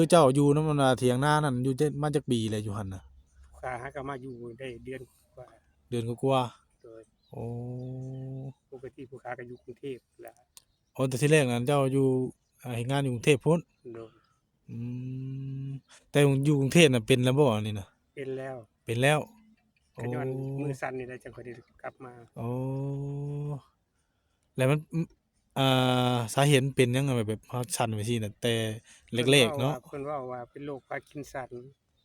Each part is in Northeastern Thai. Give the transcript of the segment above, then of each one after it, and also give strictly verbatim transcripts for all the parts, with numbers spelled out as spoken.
คือเจ้าอยู่นำ อันน่ะ เถียงนานั่น อยู่จัก มาจักปีแล้วอยู่หั่นน่ะ? ผู้ข้าหากะมาอยู่ได้เดือนกว่า เดือนกว่าๆ โดย โอ้ ปกติผู้ข้าก็อยู่กรุงเทพฯแหละ โอ้ แต่ทีแรกนั้นเจ้าอยู่ อ่า เฮ็ดงานอยู่กรุงเทพฯพุ้น โดย อืม แต่อยู่กรุงเทพฯน่ะเป็นแล้วบ่อันนี้น่ะ? เป็นแล้ว เป็นแล้ว ก็ย้อน โอ้ มือสั่นนี่แหละ จั่งค่อยได้กลับมา โอ้ แล้วมัน อืม อ่า สาเหตุมันเป็นหยัง แบบ แบบเราสั่นไปซี่น่ะ แต่เล็กๆ เนาะ เพิ่นเว้าว่า เพิ่นเว้าว่าเป็นโรคพาร์กินสัน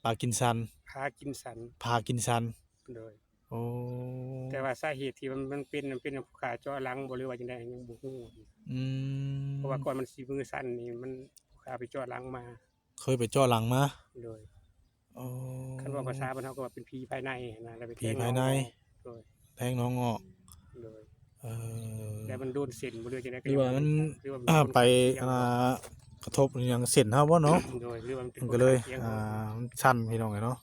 ปากินสัน พากินสัน พากินสัน โดย โอ้ แต่ว่าสาเหตุที่มัน มันเป็น มันเป็นผู้ข้าเจาะหลังบ่ หรือว่าจั่งใด ยังบ่ฮู้ อืม เพราะว่าก่อนมันสิมือสั่นนี่ มัน ผู้ข้าไปเจาะหลังมา เคยไปเจาะหลังมา โดย อ๋อ คันเว้าภาษาบ้านเฮาก็ว่าเป็นผีภายในหั้นนะ แล้วไปแทงหนอง ผีภายใน งอก โดย แทงหนองงอก โดย เออ แล้วมันโดนเส้นบ่ หรือจั่งใด ก็ หรือว่ามัน ยังบ่รู้ หรือว่ามัน อ่า ไป อ่า กระทบอิหยังเส้นเฮาบ่เนาะ โดย หรือว่ามันเป็น มันก็เลย ผลข้างเคียง อ่า มันสั่นพี่น้องเอ้ยเนาะ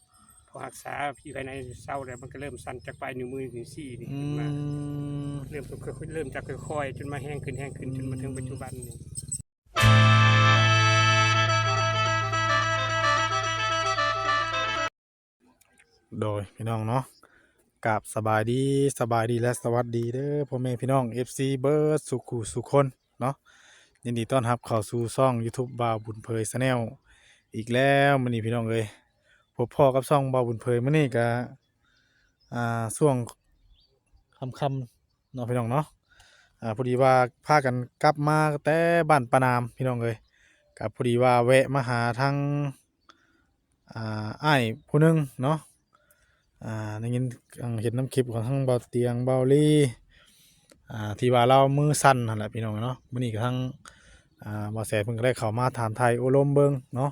พอรักษาผีภายในเซาแล้ว มันก็เริ่มสั่นจากปลายนิ้วมือถึงสี่นี่ อืม ขึ้นมา เริ่มค่อยๆ เริ่มจากค่อยๆ จนมาแฮงขึ้น แฮงขึ้น จนมาถึงปัจจุบันนี่ โดยพี่น้องเนาะ กราบสบายดี สบายดีและสวัสดีเด้อ พ่อแม่พี่น้อง เอฟซี เบิดสุขุสุคนเนาะ ยินดีต้อนรับเข้าสู่ช่อง YouTube บ่าวบุญเผย Channel อีกแล้ว มื้อนี้พี่น้องเอ้ย พบพ้อกับช่องบ่าวบุญเผย มื้อนี้ก็ อ่า ช่วงค่ำๆ เนาะพี่น้องเนาะ อ่า พอดีว่าพากันกลับมาแต่บ้านปานามพี่น้องเอ้ย ก็พอดีว่าแวะมาหาทาง อ่า อ้ายผู้หนึ่งเนาะ อ่า ได้ยิน เห็นนำคลิปของทางบ่าวเตียง บ่าวลี อ่า ที่ว่าลาวมือสั่นหั้นแหละพี่น้องเนาะ มื้อนี้ก็ทาง อ่า บ่าวแสนเพิ่นก็ได้เข้ามาถามไถ่โอ้ลมเบิ่งเนาะ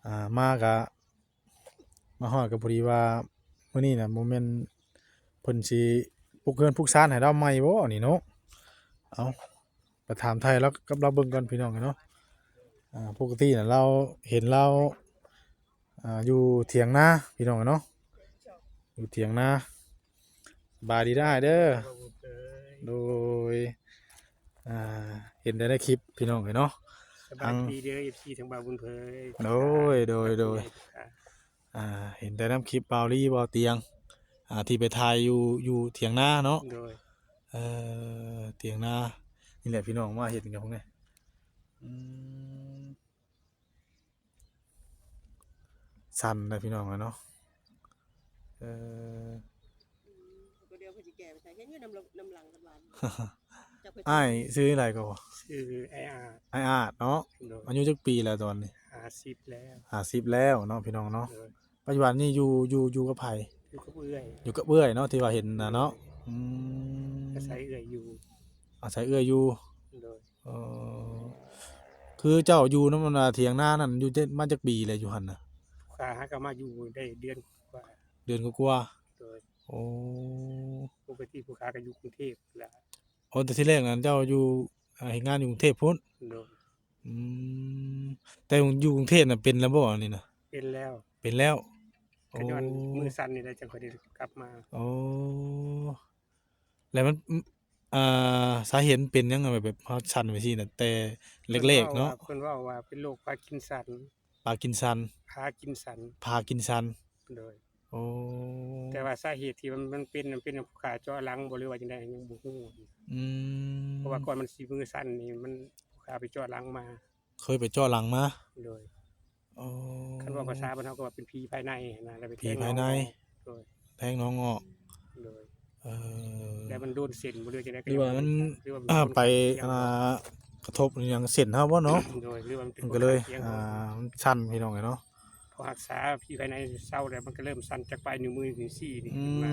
อ่า มาก็ มาฮอดก็พอดีว่ามื้อนี้น่ะบ่แม่นเพิ่นสิปลุกเฮือนปลุกซานให้ลาวใหม่บ่นี่เนาะ เอา ไปถามไถ่ลาวกับลาวเบิ่งก่อนพี่น้องเนาะ อ่า ปกติน่ะลาวเห็นลาว อ่า อยู่เถียงนาพี่น้องเนาะ อยู่เถียงนา สบายดีเด้ออ้ายเด้อ บ่าวบุญเผย โดย อ่า เห็นแต่ในคลิปพี่น้องเอ้ยเนาะ สบายดีเด้อ เอฟซี ทางบ่าวบุญเผย โดย โดย โดย อ่า เห็นแต่นำคลิปบ่าวลี บ่าวเตียง อ่า ที่ไปถ่ายอยู่ อยู่เถียงนาเนาะ โดย เอ่อ เถียงนา นี่แหละพี่น้องมาเห็นกันพวกนี้ อืม สั่นนะพี่น้องอะเนาะ เออ ก็เดี๋ยวเพิ่นสิแก้ไปใส่ เห็นอยู่นำหลัง นำหลังกันหวาน จักเพิ่น อ้ายชื่ออะไรก็บ่ ชื่ออ้ายอาด อ้ายอาดเนาะ โดย อายุจักปีแล้วตอนนี้ ห้าสิบแล้ว ห้าสิบแล้วเนาะพี่น้องเนาะ โดย ปัจจุบันนี้อยู่ อยู่ อยู่กับไผ อยู่กับเอื้อย อยู่กับเอื้อยเนาะ ที่ว่าเห็นน่ะเนาะ อืม อาศัยเอื้อยอยู่ อาศัยเอื้อยอยู่ โดย เออ คือเจ้าอยู่นำ อันน่ะ เถียงนานั่น อยู่จัก มาจักปีแล้วอยู่หั่นน่ะ ข้าหากะมาอยู่ได้เดือนกว่า เดือนกว่าๆ โดย โอ้ ปกติผู้ข้าก็อยู่กรุงเทพฯแหละ โอ้ แต่ทีแรกนั้นเจ้าอยู่ อ่า เฮ็ดงานอยู่กรุงเทพฯพุ้น โดย อืม แต่อยู่กรุงเทพฯน่ะเป็นแล้วบ่อันนี้น่ะ เป็นแล้ว เป็นแล้ว ก็ย้อน โอ้ มือสั่นนี่แหละ จั่งค่อยได้กลับมา โอ้ แล้วมัน อืม อ่า สาเหตุมันเป็นหยัง แบบ แบบเราสั่นไปซี่น่ะ แต่เล็กๆ เนาะ เพิ่นเว้าว่า เพิ่นเว้าว่าเป็นโรคพาร์กินสัน ปากินสัน พากินสัน พากินสัน โดย โอ้ แต่ว่าสาเหตุที่มัน มันเป็น มันเป็นผู้ข้าเจาะหลังบ่ หรือว่าจั่งใด ยังบ่ฮู้ อืม เพราะว่าก่อนมันสิมือสั่นนี่ มัน ผู้ข้าไปเจาะหลังมา เคยไปเจาะหลังมา โดย อ๋อ คันเว้าภาษาบ้านเฮาก็ว่าเป็นผีภายในหั้นนะ แล้วไปแทงหนองงอก ผีภายใน โดย แทงหนองงอก โดย เออ แล้วมันโดนเส้นบ่ หรือจั่งใด หรือว่ามัน หรือว่ามัน อ่า เป็น ไป ผลข้างเคียง อ่า กระทบอิหยังเส้นเฮาบ่เนาะ โดย หรือว่ามันเป็น มันก็เลย ผลข้างเคียง อ่า มันสั่นพี่น้องเอ้ยเนาะ พอรักษาผีภายในเซาแล้ว มันก็เริ่มสั่นจากปลายนิ้วมือถึงสี่นี่ อืม ขึ้นมา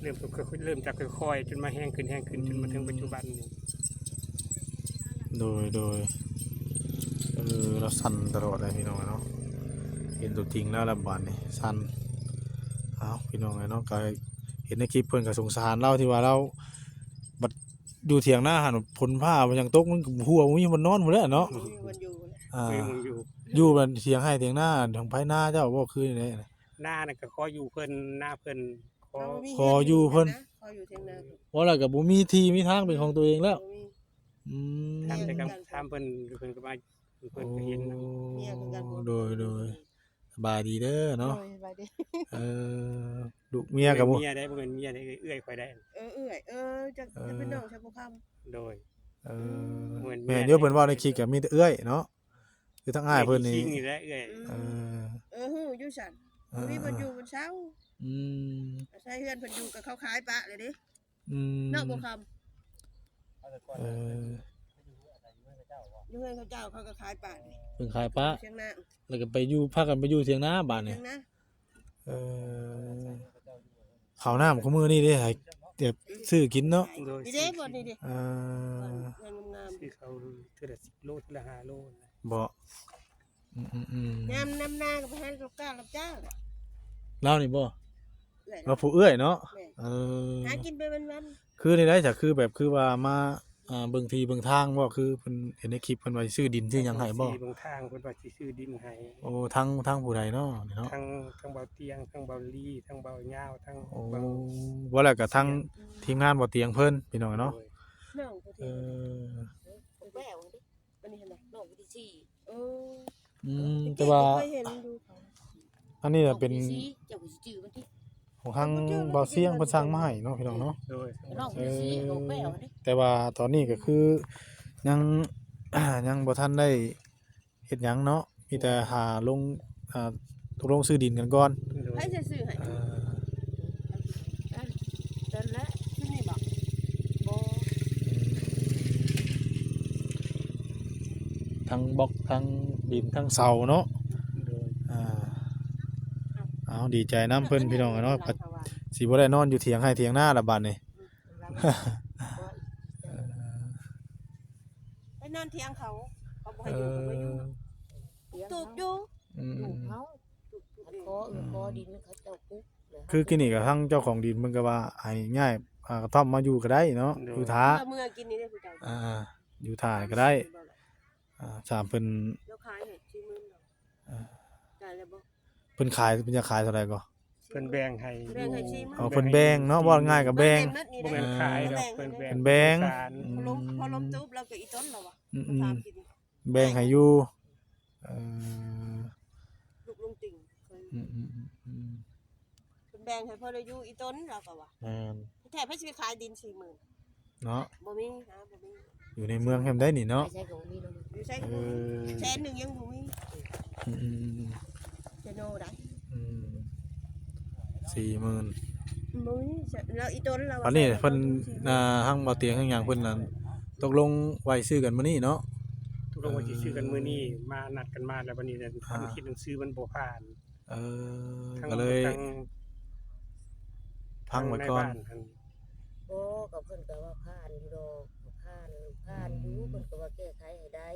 เริ่มค่อยๆ เริ่มจากค่อยๆ จนมาแฮงขึ้น แฮงขึ้น จนมาถึงปัจจุบันนี่ โดย โดย เออ เราสั่นตลอดเลยพี่น้องเนาะ เห็นตัวจริงแล้วละบาดนี่สั่น เอ้า พี่น้องเอ้ยเนาะ ก็เห็นในคลิปเพิ่นก็สงสารเราที่ว่าเรา บัดอยู่เถียงนาหั่น ฝนฟ้ามันยังตก มันก็หัวมันมีบ่อนนอนพุ้นแหละเนาะ บ่มีบ่อนอยู่ อ่า บ่มีบ่อนอยู่ อยู่บัดเถียงไฮ่เถียงนา ทางไผนาเจ้าบ่ คือจั่งใดนะ นาน่ะก็ขออยู่เพิ่น นาเพิ่น ขอ บ่มี ขออยู่เพิ่น ขออยู่เถียงนา บ่แล้วก็บ่มีที่มีทางเป็นของตัวเองแล้ว บ่มี อืม ถามแต่คำ ถามเพิ่น เพิ่นก็มา เพิ่นก็เห็นนำ โอ้ เมียคือกันบ่ โดยโดยสบายดีเด้อเนาะ โดยสบายดี เออลูกเมียกับ บ่ บ่ เมียได้บ่แม่นเมียได้เอื้อยข่อยได้ เออเอื้อยเออจะ เออ จะเป็นน้องชาวผู้คำ โดย เออ เหมือน แม่น แม่ เดี๋ยวเพิ่นเว้าในคลิปก็มีแต่เอื้อยเนาะคือทั้งอ้ายเพิ่นนี่ คิงนี่แหละเอื้อย เออ เออฮู้อยู่ซั่น เออ บ่มีเพิ่นอยู่เพิ่นเซา อืม อาศัยเฮือนเพิ่นอยู่ก็เขาขายปะเลยเด้ อืม เนาะบ่คำ เออ อยู่เฮือนเขาเจ้าเขาก็ขายปะเลย เพิ่นขายปะ เชียงนาง แล้วก็ไปอยู่พากันไปอยู่เถียงนาบาดนี่ เชียงนา เออข้าวน้ำของมื้อนี่เด้ให้แบบซื้อกินเนาะ โดย นี่เด้บ่นี่เด้ เออ เงินงาม ซื้อเขาเทื่อละสิบโลเทื่อละห้าโลนะ บ่อืมอืมอืม ยามนำนาก็ไปหาลูกก้ารับจ้าง ลาวนี่บ่ เอื้อย ว่าผู้เอื้อยเนาะ แม่ เออ หากินไปวัน คือในได้จากคือแบบคือว่ามาอ่าเบิ่งที่เบิ่งทางบ่คือเพิ่นเห็นในคลิปเพิ่นว่าสิซื้อดินซื้อหยังให้บ่ เบิ่งทางเพิ่นว่าสิซื้อดินให้ โอ้ทั้งทั้งผู้ใดเนาะนี่เนาะ ทั้งทั้งเบาเตียงทั้งเบาลีทั้งเบายาวทั้ง โอ้ เบา บ่แล้วก็ทั้งทีมงานบ่เตียงเพิ่นพี่น้องเนาะ โดย ๆน้องผู้ เอ ที่ อ ผมแปลว่าเด้ อันนี้หั่นน่ะ น้องผู้ที่สี่ เออ อืม ตะ แต่ กี้ ว่า ก็เคยเห็นอยู่เขา อันนี้น่ะเป็น องผู้ที่สี่เจ้าผู้ที่จื้อมันที่ ของทางบ่าวเสียงเพิ่นสั่งมาให้เนาะพี่น้องเนาะ โดย น้องผู้ที่สี่ เออ ผมแปลว่าเด้ แต่ว่าตอนนี้ก็คือยัง ยังบ่ทันได้เฮ็ดหยังเนาะมีแต่หาลงอ่าตกลงซื้อดินกันก่อน โดย ให้จะซื้อให้ เอ่อ ตอนนั้น ที่นี่บอก บ่ ทั้งบล็อกทั้งดินทั้งเสาเนาะ โดย อ่าเอาดีใจนำเพิ่นพี่น้องเนาะสิบ่ได้นอนอยู่เถียงไฮ่เถียงนาละบาดนี้ ไปนอนเถียงเขา เขาบ่ให้อยู่ก็บ่อยู่ เออ ปลูกอยู่ อืม ลูกเขา ปลูกปลูก อัน เอง ขอเออขอดินเขาเจ้าปุ๊บเลย คือกินนี่ก็ทั้งเจ้าของดินเพิ่นก็ว่าให้ย้ายอ่ากระท่อมมาอยู่ก็ได้เนาะอยู่ท่า เมื่อกินนี่ได้ผู้เจ้า อ่าอยู่ท่าก็ได้ อ่าสามเพิ่น แล้วขายให้สี่หมื่น อ่า จ่ายแล้วบ่ เพิ่นขายเพิ่นจะขายเท่าไหร่ก็ เพิ่นแบ่งให้ แบ่งให้สี่หมื่น เอาเพิ่นแบ่งเนาะว่าง่ายกับแบ่ง บ่แม่นขายดอกเพิ่นแบ่ง เพิ่นแบ่ง สาร อื พอลม ม พอลมตุ๊บแล้วก็อีต้นเราอะ อืมอืม ถามกิน แบ่งให้อยู่เอ่อ ลูกลุงติ่งเคย อืมอืมอืมอืม เพิ่นแบ่งให้พ่อได้อยู่อีต้นเราก็ว่า แม่น แท้ๆไผสิไปขายดินสี่หมื่น เนาะ บ่มีหาบ่มี อยู่ในเมืองแฮมได้นี่เนาะ ไม่ใช่ของมีน้อง อยู่ใช้ เออ แสนหนึ่งยังบ่มี อืมอืมอืมอืม จะโนได้ อืมสี่หมื่น บ่มีแล้วอีต้นเรา อันนี้เพิ่นอ่าทางบ่เตียงทางหยังเพิ่นนั่นตกลงไว้ซื้อกันมื้อนี้เนาะ ตกลงว่าสิซื้อกันมื้อนี้มานัดกันมาแล้ววันนี้เนี่ย อ่า ทำคิดหนังสือมันบ่ผ่าน เออ ทั้ง ก็เลย ทั้ง พังไว้ก่อน ในบ้าหั่น บ่ก็เพิ่นก็ว่าผ่านอยู่ดอกผ่านผ่านอยู่เพิ่นก็ว่าแก้ไขให้ได้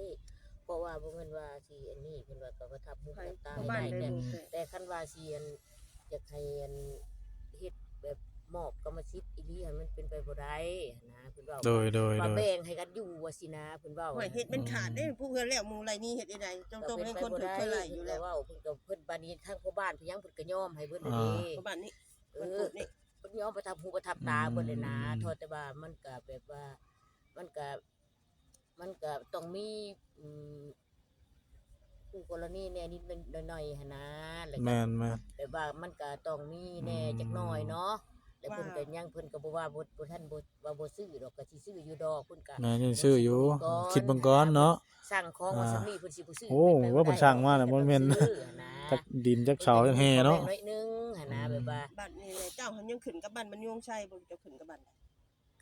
เพราะว่าบ่แม่นว่าสิอันนี้เพิ่นว่าก็ประทับหูประทับตาให้ได้แต่แต่คันว่าสิอันอยากให้อันเฮ็ดแบบมอบกรรมสิทธิ์อีหลีให้มันเป็นไปบ่ได้หั้นนะเพิ่นเว้า โดยโดย ว่า โดย แบ่งให้กันอยู่ว่าสินะเพิ่นเว้า โอ้ยเฮ็ดมันขาดเด้ผู้เฮือนแล้วหมู่ไรนี่เฮ็ดได้ต้องต้องให้คนถือคนไรอยู่แล้ว เพิ่นก็เว้าเพิ่นก็เพิ่นบาดนี้ทางพ่อบ้านเพิ่นยังเพิ่นก็ยอมให้เพิ่น อ่า เด้ ประมาณนี้ เอ เพิ่น อ พูดนี่ เพิ่นยอมประทับหูประทับตาเพิ่นเลยนะ อืม โทษแต่ว่ามันก็แบบว่า มันก็มันก็ต้องมีอืมคู่กรณีแน่นิดหน่อยๆหั่นนะแล้วก็ แม่นแม่น แบบว่ามันก็ต้องมีแน่ อืม จักหน่อยเนาะแล้วเพิ่นก็ยังเพิ่นก็บ่ว่าบ่บ่ทันบ่ว่าบ่ซื้อดอกก็สิซื้ออยู่ดอกเพิ่นก็ แม่นยังซื้ออยู่ ก่อน คิดเบิ่งก่อนเนาะ สั่งของว่าสามีเพิ่นสิบ่ซื้อ โอ้ว่าเพิ่นสั่งมาน่ะบ่แม่น ซื้อหั่นนะ จักดินจักเสาจักแห่เนาะ น้อยนึงหั่นนะแบบว่า บ้านนี่แหละเจ้าหันยังขึ้นกับบ้านมันยวงชัยบ่เจ้าขึ้นกับบ้าน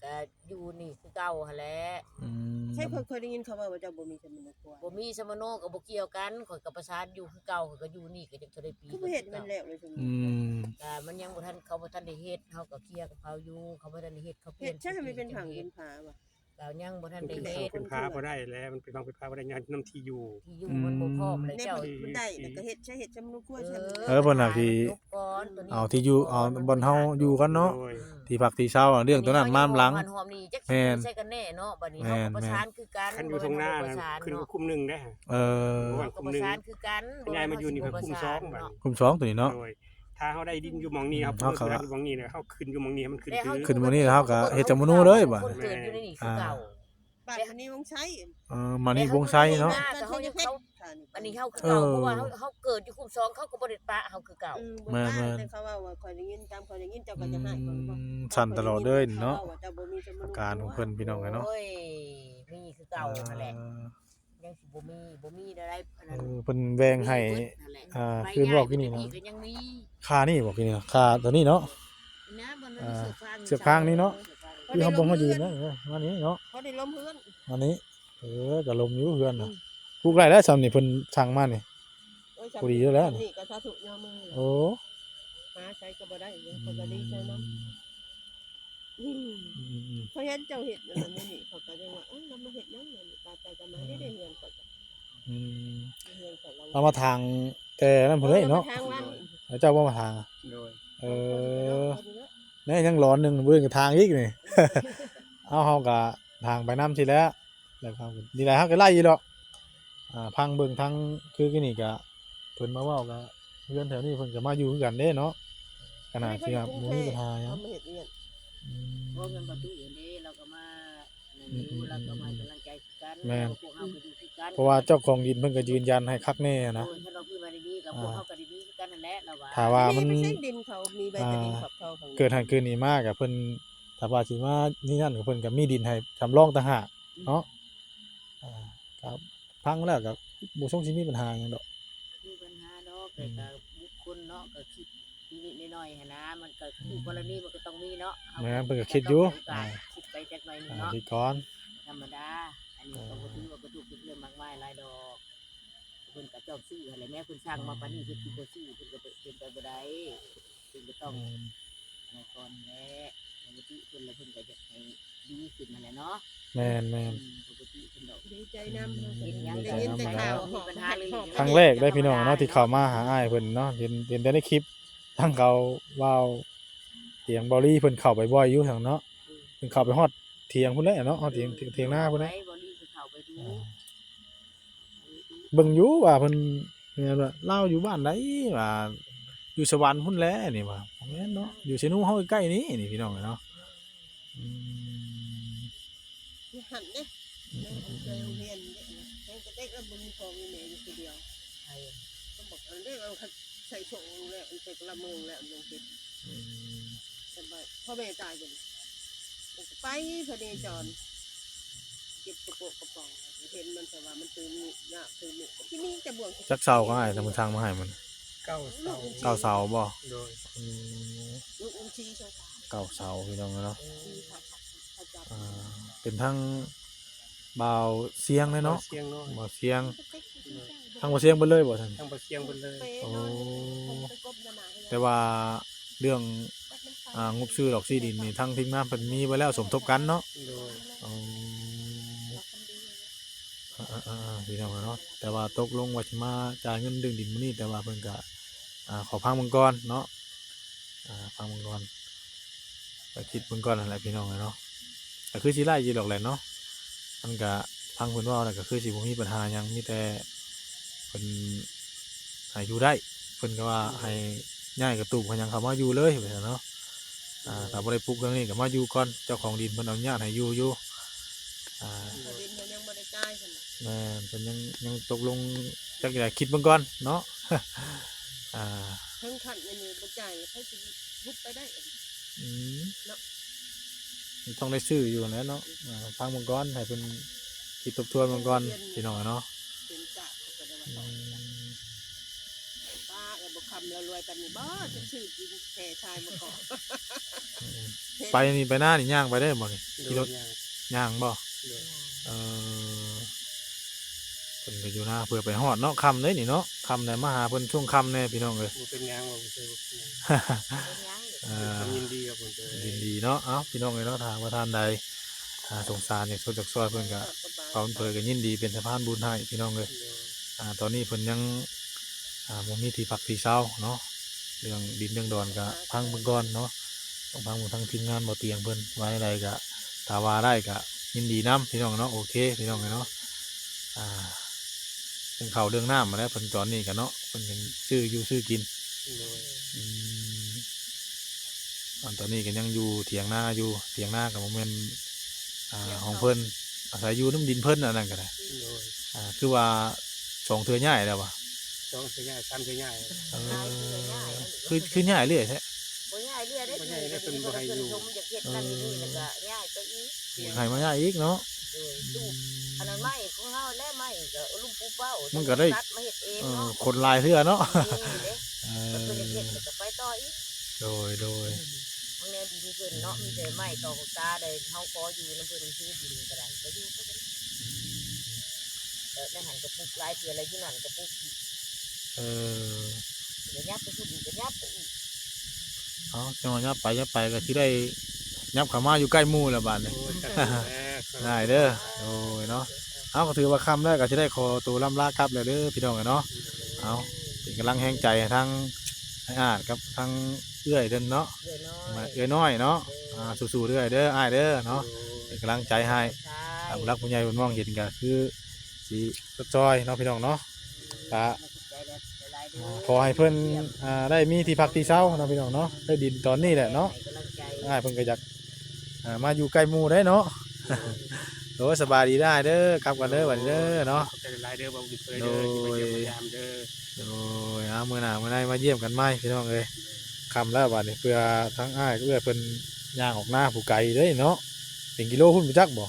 ก็อยู่นี่คือเก่าหั่นแหละ อืม ใช่เคยเคยได้ยินเขาว่าว่าเจ้าบ่มีสมณครัว บ่มีสมโนก็บ่เกี่ยวกันข้อยก็ประสานอยู่คือเก่าข้อยก็อยู่นี่ก็จักเท่าใดปี คือบ่เฮ็ดมันแล้วเลยสม อืม ก็มันยังบ่ทันเขาบ่ทันได้เฮ็ดเฮาก็เคลียร์กับเขาอยู่เขาบ่ทันได้เฮ็ดเขาเปลี่ เฮ็ ย ด น ใช่ให้มันเป็นผังเป็นผาว่ะ ก็ยังบ่ทัน มัน ได้ เป็น เฮ็ด เป็นพาบ่ได้แล้วมันเป็นผังเป็นพาบ่ได้ย้อนน้ำที่อยู่ ที่อยู่มันบ่พร้อมเลย ใน เจ้า มันได้แล้วก็เฮ็ดใช่เฮ็ดสมณครัวใช่มัน เออเพิ่นน่ะที่ จบก่อนตัวนี้ เอาที่อยู่เอาบ่อนเฮาอยู่ก่อนเนาะ โดย ที่พักที่เช่าเรื่องตัวนั้นมาหลัง หอมนี่จัก แม่น ใช่กันแน่เนาะบัดนี้ แม่ เฮาน ก็ประสานคือกัน คันอยู่ทงหน้า บ่ นะ แม่นบ่ประสาน ขึ้น เนาะ คุ้มหนึ่งได้ เออ เฮาก็ประสานคือกัน ย้ายมาอยู่นี่ก็คุ้มสองบัด คุ้มสองตัวนี้เนาะ โดยถ้าเขาได้ดินอยู่หม่องนี้ อืม เขา เขาก็ เพิ่มอยู่หม่องนี้เนี่ยเขาขึ้นอยู่หม่องนี้มันขึ้น แต่เขา คือ ขึ้นมื้อนี้เขาก็เฮ็ดจังมื้อนู้นเลยบัด คนเกิดอยู่ในนี่คือเก่า บ้านมณีวงศ์ชัย เออ มณีวงศ์ชัยเนาะ บ้าน บ้านชัยเพชร อันนี้เฮาคือเก่า เออ เพราะว่าเฮาเฮาเกิดอยู่คุ้มสองเขาก็บ่ได้ปะเฮาคือเก่า อืม แม่นๆ แต่เขาว่าว่าข่อยได้ยินตามข่อยได้ยินเจ้าก็จะให้ข่อยบอก อืมสั่นตลอดเลยเนาะ ขว่เจ้าบ่มีสม อาการของเพิ่นพี่น้องเอ้ยเนาะ โอ้ยมีคือเก่านั่นแหละ เออ ยังสิบ่มีบ่มีอะไรอันนั้น เออเพิ่นแบ่งให้ นั่นแหละ อ่าคืนบอกที่นี่นะ ก็ยังมี ค่านี่บอกที่นี่นะค่าตัวนี้เนาะ นะมัน อ่า เสือกฟาง เสือกฟางนี่เนาะ คือเฮาบ่มายืนนะเออมานี่เนาะ เขาได้ล้มเฮือน อันนี้ เออก็ลมอยู่เฮือนนะปลูกได้แล้วซ้ำนี่เพิ่นสั่งมานี่ โอ้ย พอดีแล้วแหละ นี่ก็สาธุยอมมือ โอ้ หาใช้ก็บ่ได้เลยคนก็ดีใจเนาะ อืม อืม อืมอืม เขาเห็นเจ้าเห็ดนั่นนี่เขาก็ยังว่าเอ้ยเรามาเห็ดยังไงตาใจกันมาได้ได้เงินก่อน อืม เงินก่อนเรา เอามาทางแต่นั่นพุ่นเลยเนาะ ทางวัน แล้วเจ้าบ่มาทางอะ โดย เออนี่ยังร้อนหนึ่งเบิ่งกับทางอีกนี่ เอาเฮากะทางไปน้ำสิแล้วแล้วครับนี่แหละเฮาก็ไล่อยู่ดอกอ่าพังเบิ่งทางคือกี่นี่กะเพิ่นมาเว้ากะเพื่อนแถวนี้เพิ่นก็มาอยู่คือกันเด้เนาะขนาดที่ว่าบ่มีปัญหาหยัง เขามาเห็ดเงิน อืม เพราะเงินประตูอยู่นี่เราก็มานั่นอยู่เราก็มาให้กำลังใจกัน แม่น พวกเฮาก็อยู่คือกัน เพราะว่าเจ้าของดินเพิ่นก็ยืนยันให้คักแน่นะ โอ้ยถ้าเราคือมาดีๆกับพวกเฮาก็ดีๆคือกันนั่นแหละเราว่า ถ้าว่ามัน เปอร์เซ็นต์ดินเขามีใบตะดินขอบเขาของ เกิดหันคืนนี้มากกับเพิ่นถ้าว่าสิมานี่นั่นกับเพิ่นก็มีดินให้สำรองต่างหากเนาะอ่าครับพังแล้วก็บ่ทรงสิมีปัญหาหยังดอก มีปัญหาดอกแต่ก็บุคคลเนาะก็คิดนิดๆหน่อยๆหั้นนะมันก็คู่กรณีมันก็ต้องมีเนาะ แม่นเพิ่นก็คิดอยู่ ต้องให้โอกาสคิดไปจักหน่อยหนึง อ่า เนาะ คิดก่อน ธรรมดา อันนี้ก็บ่ถือว่าบ่ถูกเป็นเรื่องมากมายหลายดอก เพิ่นก็ชอบซื้อหั่นแหละแม่เพิ่นสั่งมาปานนี้เพิ่นสิบ่ซื้อเพิ่นก็เป็นไปบ่ได้เพิ่นก็ต้อง อืม อันนั้นก่อนแหละปกติเพิ่นแล้วเพิ่นก็อยากให้ดีขึ้นนั่นแหละเนาะ แม่นแม่น อืมปกติเพิ่นดอก ดีใจนำ อืม เห็น ดีใจ ได้ยิน นำ แต่ข่าว มีปัญหาเรื่อง ครั้งแรกได้พี่น้องเนาะที่เข้ามาหาอ้ายเพิ่นเนาะเห็นเห็นแต่ในคลิปทางเขาเว้าเถียงเบาลี่เพิ่นเข้าไปบ่อยอยู่ทางเนาะเพิ่นเข้าไปฮอดเถียงพุ่นแหละเนาะฮอดเถียงเถียงนาพุ่นแหละ บ่ดีคือเข้าไปดู อ่าเบิ่งอยู่ว่าเพิ่นแม่นว่าลาวอยู่บ้านใดว่าอยู่สวรรค์พุ่นแหละนี่ว่าบ่แม่นเนาะอยู่เซโนเฮาใกล้ๆนี่นี่พี่น้องเนาะอืม หันเด้ อืมอืมอืม ไปโรงเรียนเนี่ยนะแม่งก็ได้ก็บ่มีพ่อมีแม่อยู่คนเดียว ไอ้ ก็บอกอันเด้เราใส่โชงแล้วอันเต็กละเมืองแล้วลงเก็บ อืม สบายพ่อแม่ตายกันไปพเนจร เก็บกระโปะกระป๋องเห็นมันแต่ว่ามันตื่นนี่ยากตื่นนี่ที่นี่จะบ่วง จักเสาก็ให้ทางทางมาให้มัน เก้าเสา เก้าเสาบ่ โดย อืม ลูกอุ้มชีใช่ไหม เก้าเสาพี่น้องเนาะ ที่พระพระเจ้า อ่าเป็นทั้งบ่าวเสียงเลยเนาะ เสียงน้อย บ่าวเสียงทั้งบ่าวเสียงเบิดเลยบ่ท่าน ทั้งบ่เสียงเบิดเลย โอ้ แต่ว่าเรื่องอ่างบซื้อดอกซีดินนี่ทั้งทีมงานเพิ่นมีไว้แล้วสมทบกันเนาะ โดย อ๋ออ่าอ่าอ่าพี่น้องเนาะแต่ว่าตกลงว่าสิมาจ่ายเงินเรื่องดินมื้อนี้แต่ว่าเพิ่นก็อ่าขอพังเบิ่งก่อนเนาะอ่าพังเบิ่งก่อนก็คิดเบิ่งก่อนนั่นแหละพี่น้องเนาะก็คือสิไล่อยู่ดอกแหละเนาะมันก็พังเพิ่นเว้าแล้วก็คือสิบ่มีปัญหาหยังมีแต่เพิ่นให้อยู่ได้เพิ่นก็ว่าให้ย้ายกระตูบให้หยังเข้ามาอยู่เลยว่าซั่นเนาะ อ่าถ้าบ่ได้ปลูกเรื่องนี้ก็มาอยู่ก่อนเจ้าของดินเพิ่นอนุญาตให้อยู่อยู่อ่า ดินเขายังบ่ได้จ่ายกัน แม่นเพิ่นยังยังตกลงจักอยากคิดเบิ่งก่อนเนาะอ่า ทั้งขันในมือบ่จ่ายเขาจะบุบไปได้ อืมต้องได้ซื้ออยู่แล้วเนาะอ่าฟังเบิ่งก่อนให้เพิ่นคิดทบทวนเบิ่งก่อนพี่น้องเนาะ เป็นกะเขาก็ได้ว่า อื ต่อ ม ป้าเออบ่คำเรารวยกันนี่บ่จะซื้อดินแผ่ทรายมาก่อน ไปนี่ไปหน้านี่ย่างไปได้บ่นี่ โด ขี่ร ย ถ ย่าง ย่างบ่ โดย เออเพิ่นก็อยู่หน้าเพื่อไปฮอดเนาะค่ำเด้นี่เนาะค่ำแน่มาหาเพิ่นช่วงค่ำแน่พี่น้องเอ้ย บ่เป็นหยังว่าบ่เคยบ่เป็นหยัง เออ ก็ยินดีกับเพิ่นเด้อ ยินดีเนาะเอ้าพี่น้องเอ้ยเนาะถ้าว่าท่านใดอ่าสงสารอยากช่วยอยากช่วยเพิ่นก็พร้อมเพิ่นก็ยินดีเป็นสะพานบุญให้พี่น้องเอ้ย โดย อ่าตอนนี้เพิ่นยังอ่าบ่มีที่พักที่เช่าเนาะเรื่องดินเรื่องดอนก็พังเบิ่งก่อนเนาะต้องพังเบิ่งทางทีมงานบ่เตียงเพิ่นว่าจั่งใดก็ถ้าว่าได้ก็ยินดีนำพี่น้องเนาะโอเคพี่น้องเอ้ยเนาะอ่าเรื่องข้าวเรื่องน้ำมาแล้วเพิ่นตอนนี้ก็เนาะเพิ่นยังซื้ออยู่ซื้อกิน โดย อืมอันตอนนี้ก็ยังอยู่เถียงนาอยู่เถียงนาก็บ่แม่นอ่าของเพิ่น อาศัยอยู่นำดินเพิ่นอันนั้นก็ได้ โดย อ่า คือว่าสองเทื่อย้ายแล้วบ่ สองเทื่อย้ายสามเทื่อย้าย เออ คือ คือย้ายเรื่อยแท้ บ่ย้ายเรื่อยได้ บ่ย้ายได้เพิ่นบ่ให้อยู่ เพิ่นอยากเฮ็ดนั่นนี่แล้วก็ย้ายไปอีก ให้มาย้ายอีกเนาะ โดยตู้อันนั้นไม้ของเฮาและไม้ก็ลุงปู่เป้า มันก็ได้ ตัดมาเฮ็ดเอง เออ เนาะ ขนหลายเทื่อเนาะ นี่เด้ เอ เพิ่นอยากเฮ็ด อ แล้วก็ไปต่ออีก โดย โดย ของแนวดินเพิ่นเนาะมีแต่ไม้ตอกตาได้เฮาขออยู่นำเพิ่นซื้อดินก็ได้ก็อยู่ก็ได้แล้วในหันก็ปลูกหลายเทื่อแล้วอยู่นั่นก็ปลูกอีก เออ ก็ยับไปพุ่นอีกก็ยับไปอีก เอาจังหวะยับไปยับไปก็สิได้ยับเข้ามาอยู่ใกล้หมู่แล้วบาดนี้ โอ้ยจักแล้ว ได้เด้อ โอ้ยเนาะ เอาก็ถือว่าค่ำแล้วก็สิได้ขอตัวล่ำลากลับแล้วเด้อพี่น้องเนาะ เอาเป็นกำลังแฮงใจให้ทั้งอ้ายอาดกับทั้งเอื้อยเพิ่นเนาะ เอื้อยน้อย มาเอื้อยน้อยเนาะ อ่า สู้ๆเด้อเด้ออ้ายเด้อเนาะ เป็นกำลังใจให้ ใช่ ตามผู้หลักผู้ใหญ่เพิ่นมองเห็นก็คือสิซอยเนาะพี่น้องเนาะ ก็ ใจหลายๆเด้ อ่าขอให้เพิ่น อ่า ได้มีที่พักที่เซาเนาะพี่น้องเนาะ ได้ดินตอนนี้แหละเนาะ ให้กำลังใจ อ้ายเพิ่นก็อยาก อ่า มาอยู่ใกล้หมู่ได้เนาะ โดยสบายดีได้เด้อกลับกันเด้อบัดนี้เด้อเนาะ ขอบใจหลายๆเด้อบ่าวบุญเผยเด้อที่มาเยี่ยมมายามเด้อ โดยเอามื้อหน้ามื้อในมาเยี่ยมกันใหม่พี่น้องเอ้ย ค่ำแล้วบัดนี้เพื่อทั้งอ้ายกับเอื้อยเพิ่นย่างออกนาผู้ไกลเด้เนาะ เป็นกิโลพุ้นบ่จักบ่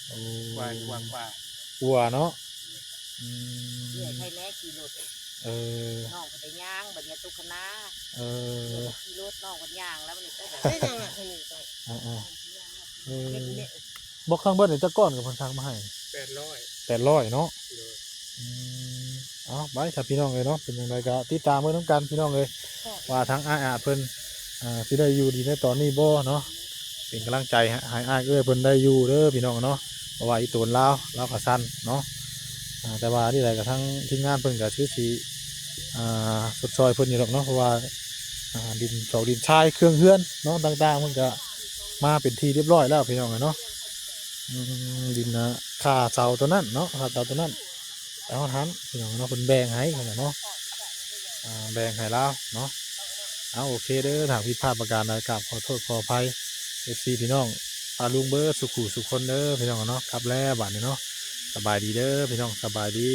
โอ้ กว่ากว่ากว่า กลัวเนาะ อืม เอื้อยใครแน่ขี่รถ เออ น้องก็ได้ย่างบัดนี้ตุกคณะ เออ ขี่รถน้องก็ย่างแล้วมันก็แบบ ไม่ยังอ่ะคนนี้ต้อง อ่าๆเออ เม็ดเม็ด บอกข้างเบิดนี่จักก้อนกับเพิ่นสั่งมาให้ แปดร้อย แปดร้อยเนาะ โดย อืมเอาไปครับพี่น้องเอ้ยเนาะ เป็นจั่งใดก็ติดตามเบิ่งนำกันพี่น้องเอ้ย ว่าทางอ้ายอาจเพิ่น อ่า สิได้อยู่ดีในตอนนี้บ่เนาะ เป็นกำลังใจให้ให้อ้ายเอื้อยเพิ่นได้อยู่เด้อพี่น้องเนาะ เพราะว่าอีโตนลาว ลาวก็สั่นเนาะ อ่า แต่ว่านี่ใดก็ทั้งทีมงานเพิ่นก็คือสิ อ่า ชดเชยเพิ่นอยู่ดอกเนาะ เพราะว่า อ่า ดินซอกดินทรายเครื่องเฮือนเนาะ ต่างๆ เพิ่นก็มาเป็นที่เรียบร้อยแล้วพี่น้องเอ้ยเนาะ อืม ดินนะ ค่าเสาตัวนั้นเนาะ ค่าเสาตัวนั้น ไปฮอดหั้นพี่น้องเนาะ เพิ่นแบ่งให้เพิ่นน่ะเนาะ อ่า แบ่งให้ลาวเนาะ เอาโอเคเด้อ ถ้าผิดพลาดประการใดกราบขอโทษขออภัย เอฟซี พี่น้อง ป้าลุงเบิดสุขุสุขคนเด้อพี่น้องเนาะ กลับแล้วบัดนี้เนาะ สบายดีเด้อพี่น้อง สบายดี